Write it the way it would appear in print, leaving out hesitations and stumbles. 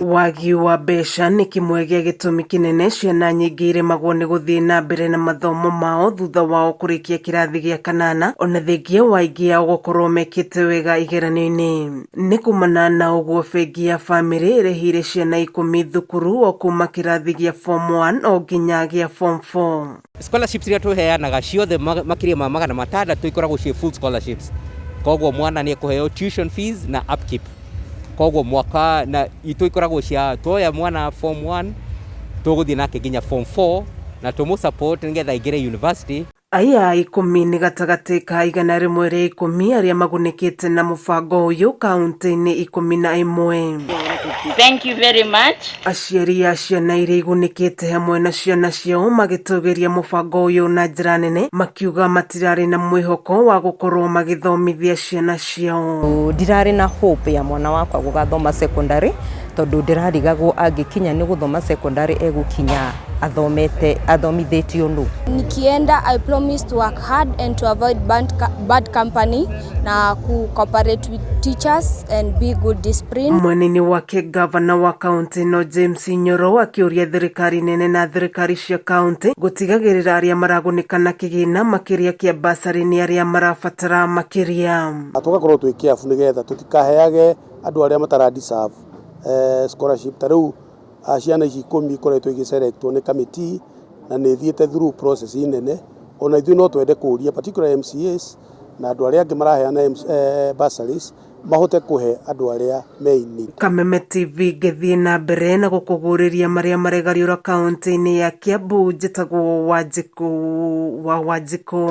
Wagi wa mbeca nĩ kĩmwe gĩa gĩtũmi kĩnene ciana nyingĩ iremagwo nĩ gũthiĩ na mbere na mathomo mao thutha wao kũrĩkia kĩrathi gĩa kanana, ona thengia wa aingĩ ao gũkorwo mekĩte wega igeranio-inĩ. Nĩ kumana na ũguo bengi ya bamĩrĩ ĩrĩhĩire ciana 10 thukuru o kuma kĩrathi gĩa form 1 o nginya gĩa form 4. Scholarships iria tũheanaga ciothe makĩria ma 600 ikoragwo ciĩ full scholarships, koguo mwana nĩ ekũheo tuition fees na upkeep. Koguo mwaka na itũ ikoragwo cia tuoya mwana form 1, tũgũthiĩ nake nginya form 4 na tũmũ support nĩgetha aingĩre university. Aya 10 nĩ gatagatĩ ka 110 arĩa magunĩkĩte na mũbango ũyũ kaunti-inĩ 11. Thank you very much. Aciari a ciana iria igunĩkĩte hamwe na ciana ciao magĩtũgĩria mũbango ũyũ na njĩra nene, makiuga matirarĩ na mwĩhoko wa gũkorwo magĩthomithia ciana ciao. Ndirarĩ na hope ya mwana wakwa gũgathoma secondary, tondũ ndĩrarigagwo angĩkinya nĩ gũthoma secondary egũkinya athomete athomithĩtio nũ. Nikienda, I promise to work hard and to avoid bad company na ku cooperate with teachers and be good discipline. Mwena-inĩ wake, gavana wa kaunti no James Nyoro akĩũria thirikari nene na thirikari cia kaunti gũtigagĩrĩra arĩa maragunĩka na kĩgĩna makĩria kĩa basarĩ nĩ arĩa marabatara makĩria. Tũgakorwo twĩ careful nĩgetha tũtikaheage andũ arĩa matara deserve scholarship. Ta rĩu ciana ici 10 ikoretwo igĩselectwo nĩ committee na nĩ ithiĩte through process nene. Ona ithuĩ no twende kũria particularly MCAs na andũ arĩa angĩ maraheana bursaries mahote kũhe andũ arĩa me in need. Kameme TV ngĩthiĩ na mbere na gũkũgũrĩria marĩa maregariũra kaunti-inĩ ya Kiambu, njĩtagwo Wanjikũ wa Wanjikũ.